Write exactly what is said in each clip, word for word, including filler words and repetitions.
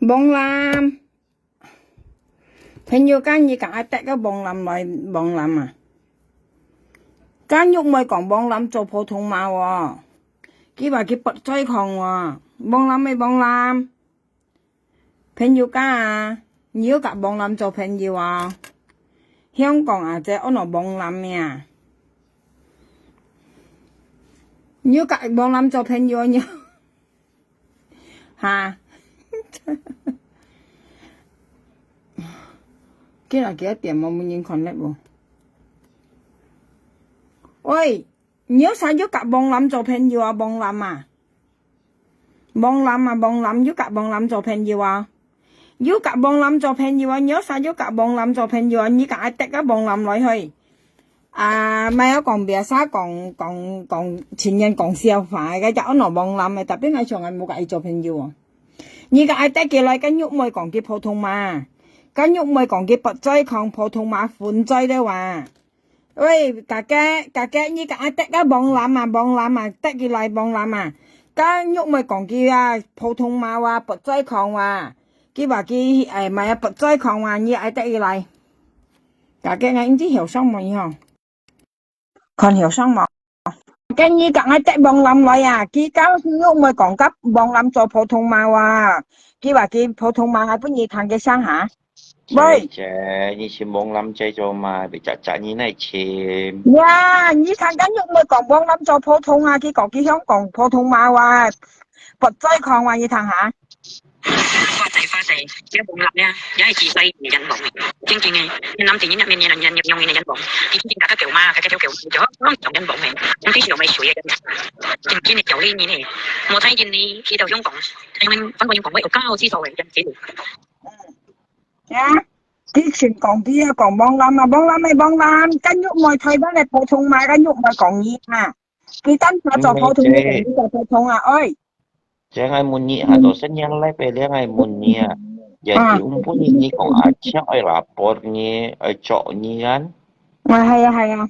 Bông Lam. 朋友，該你敢愛得个Bông Lam來Bông Lam啊？該玉妹講Bông Lam做普通話哦，佢話佢不在講哦。Bông Lam咩Bông Lam？朋友家啊，你又甲Bông Lam做朋友啊？香港啊，這安到Bông Lam咩啊？你又甲Bông Lam做朋友，你哈？今日幾多點？我無人connect哦。喂，你有啥又甲Bông Lam做朋友啊？Bông Lam啊？Bông Lam啊？Bông Lam又甲Bông Lam做朋友啊？又甲Bông Lam做朋友啊？你有啥又甲Bông Lam做朋友啊？你敢愛得个Bông Lam來去？ 啊，莫愛講biasa，講，講，講，情願講笑話，該隻安到Bông Lam个，tapi𠊎從來無甲佢做朋友哦。你个愛得佢來，該玉妹講佢普通話，該玉妹講佢不在講普通話，分在了啊。喂，家姐，家姐，你个愛得个Bông Lam啊，Bông Lam啊，得佢來Bông Lam啊，該玉妹講佢啊，普通話啊，不在講話，佢話佢，哎，莫啊，不在講話，你愛得佢來。家姐，𠊎毋知曉上無吼。 看曉上無？今日甲𠊎得Bông Lam來啊，佢甲玉妹講甲Bông Lam做普通話啊，佢話佢普通話，𠊎分你聽个聲哈。喂。姐，你尋Bông Lam姐做嘛？別隻隻你來尋。呀，你聽甲玉妹講Bông Lam做普通話，佢講佢曉講普通話啊，不在講話，你聽下。 花仔花仔，這Bông Lam呢，也係自細人王。正經个，你諗定一面，你人人用你的人王，你正經大家叫嘛，大家叫叫，就可能用人王个，你必須要買水个。正經个教練你呢，莫太緊你，去到香港，因為反過香港會有教師所謂人制度。啊，之前講啲啊，講Bông Lam啊，Bông Lam咩Bông Lam，跟玉妹台灣个普通話，跟玉妹講你啊。 佢單淨做普通个，毋係，你做普通啊，哎。這𠊎問你，下到十年來，別个𠊎問你啊，也係毋分你，你講阿青愛lapor你，愛捉你kan？啊，係啊，係啊。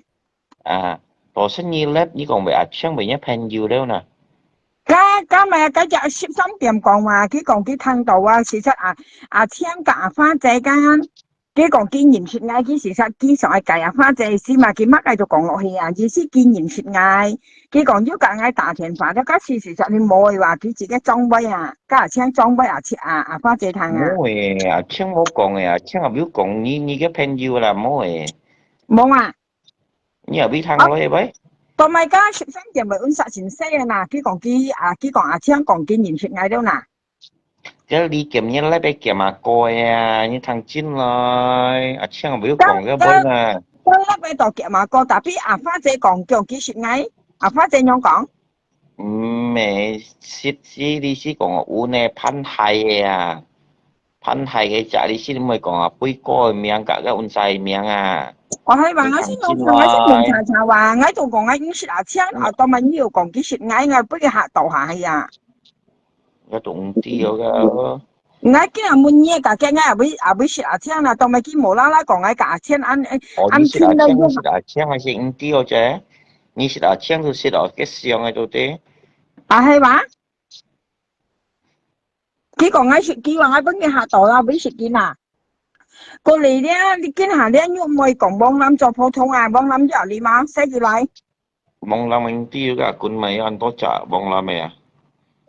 啊，到十年來，你講為阿青為你朋友了呢？該，該咪該隻十三點講嘛，佢講佢聽到啊，其實啊，阿青甲阿花姐間 佢講佢認識𠊎，佢事實佢想愛介紹花姐，係嘛？佢麼个就講落去啊，意思佢認識𠊎。佢講有甲𠊎打電話，了，該時事實你無个話，佢自己裝杯啊，甲阿青裝杯啊，阿，阿花姐聽啊。無个，阿青無講个，阿青也有講你，你个朋友啦，無个。無啊。你也有聽落去喂？同埋甲十三點咪阮煞先生个啦，佢講佢啊，佢講阿青講佢認識𠊎了啦。 該你今日來被檢啊過啊，你聽真來，阿青無有講个本啊。該，該，該來被到檢啊過，tapi阿花姐講叫佢識𠊎，阿花姐仰講？毋係，識，識，你是講有呢，潘海个啊，潘海个隻，你是毋會講啊，飛哥个名，甲个運晒名啊。哦，係嘛，你聽真來。我是問查查話，我都講𠊎毋識阿青，啊，當然你又講佢識𠊎，𠊎不如下到下去啊。 該都毋知哦，該。𠊎今日問你，家己𠊎也會，也會識阿青啦，當然佢無啦啦講𠊎甲阿青安，哦，你識阿青，你識阿青還是毋知哦，這？你識阿青就識哦，該像个到底。啊，係嘛？佢講𠊎識佢，話𠊎分佢嚇到啦，會識佢啦。過來咧，你今下咧，你毋會講Bông Lam做普通啊，Bông Lam叫你嗎？寫起來。 Bông Lam N T U个，近排有恁多隻Bông Lam个啊。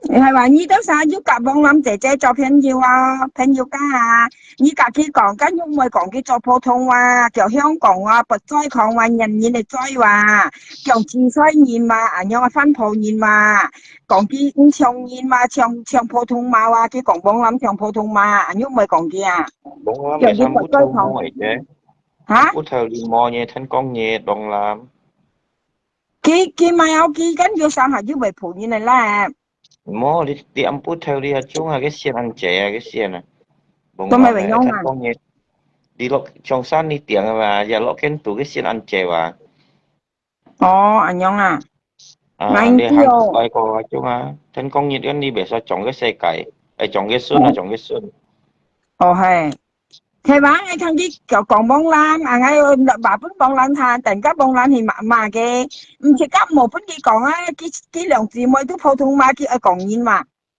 係話，你到時又甲Bông Lam姐姐做朋友啊，朋友家啊，你甲佢講，甲玉妹講佢做普通話，叫香港話，不在講話，人人个嘴話，講四川人話，啊，仰个番普人話，講佢毋像人話，像，像普通話啊，佢講Bông Lam像普通話，啊，玉妹講佢啊，Bông Lam个全部偷摸个啫。哈？不偷你摸你，聽講你Bông Lam。 佢，佢買好佢跟住上下又會陪人个啦。無，你，你暗晡頭你啊，中啊，个線恁濟啊，个線啊。都買袂用啊。你落中山你訂啊嘛，也落跟度个線恁濟哇。哦，恁樣啊。啊，你行出來个啊，中啊，天光日跟你袂使中个世界，哎，中个孫啊，中个孫。哦，係。 係嘛？𠊎聽佢講講Bông Lam，啊，𠊎又話分Bông Lam聽，等下Bông Lam係罵罵个，毋係甲無分佢講啊，佢，佢兩姊妹都普通話，佢愛講人話。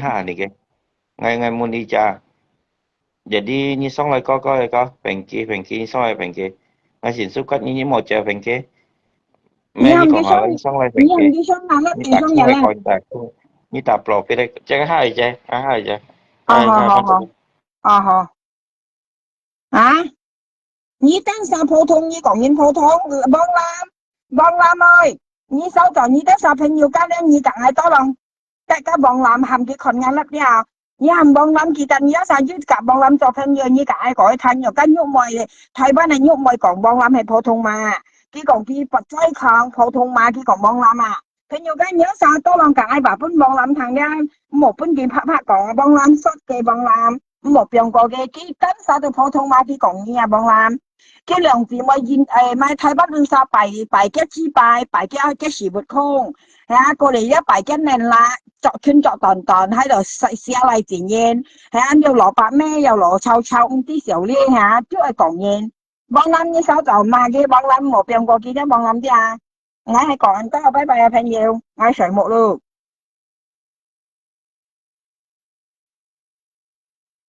下你个。𠊎，𠊎問你一下。Jadi你上來過，過來過，平機，平機，你上來平機。𠊎先收割你，你莫接平機。你，你講好了，你上來平機。你上哪了？你打出來講，你打，你打block，別个，這个下一節，啊，下一節。啊，好，好，好。啊，好。 啊？你等下普通，你講人普通，王蘭，王蘭ơi，你收到你等下朋友家人，你講愛到lòng，大家王蘭喊佢看眼粒了。你喊王蘭，佢等你要上去甲王蘭做朋友，你講愛講佢聽，又跟玉妹，台灣个玉妹講王蘭係普通嘛？佢講佢不在場，普通嘛，佢講王蘭嘛。 朋友个，你要啥到人講愛話分王蘭聽了，莫分佢白白講，王蘭說个王蘭，莫放過个，佢單啥都普通話，佢講你啊，王蘭。佢兩姊妹因，誒，買台北路上拜，拜个祭拜，拜个个時物空，係啊，過來也拜个年啦，著裙著短短，還有寫，寫來紀念，係啊，有蘿蔔咩，有蘿蔔炒炒，毋知少咧，係啊，就愛講人。王蘭，你少找嘛，个王蘭莫放過佢，个王蘭的啊。 𠊎係講恁多，拜拜啊，朋友，𠊎睡目咯。